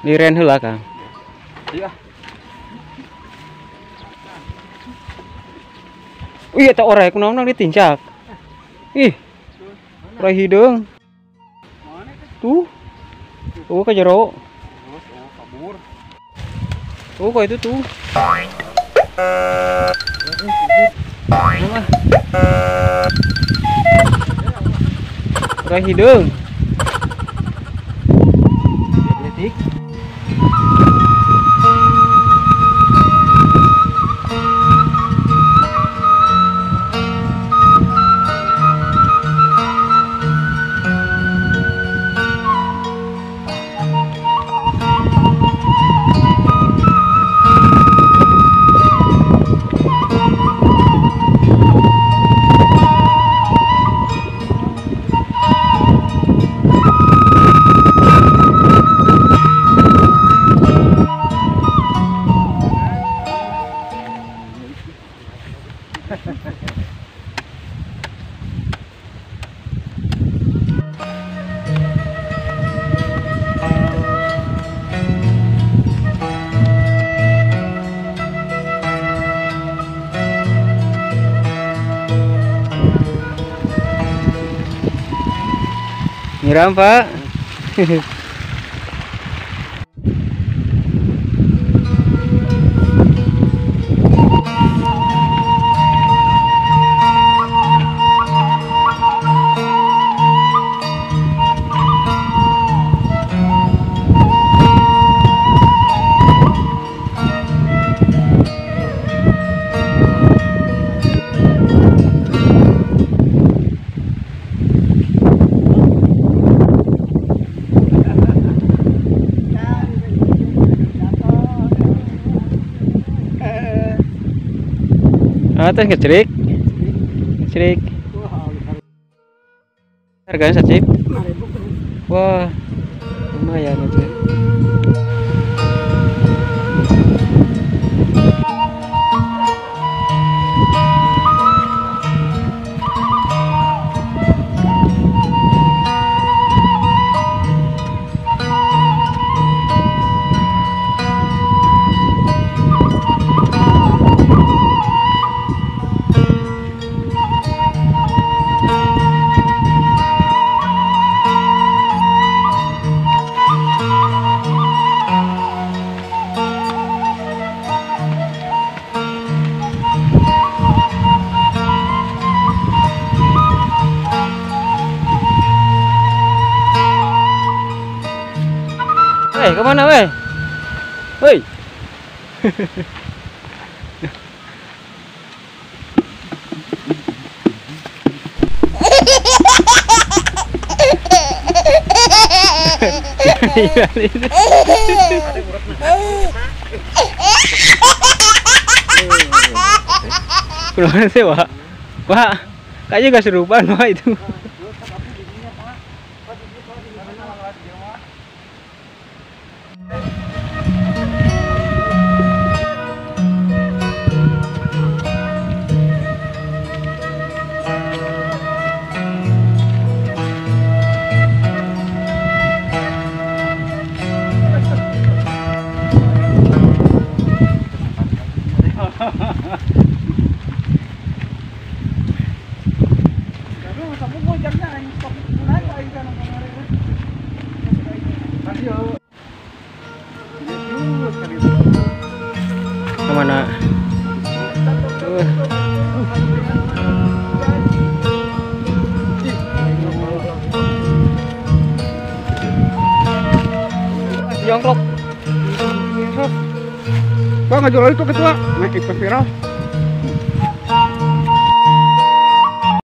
Liren heula Kang. Iya. Wih, eta orai kunaon ditincak. Ih. Orai hideung. Tuh. Tuh ke jero. Tuh kok itu tuh. Orai hideung. Detik. Nyiram Pak. Ah, teh ngecerik. Ngecerik. Harganya sacip. Wah, lumayan itu. Kemana weh? Woi. Keluar sih, Wak. Wak, kayaknya gak serupan, Wak itu. Kemana? Jongklok. Bang, ngajual itu ketua, naik viral.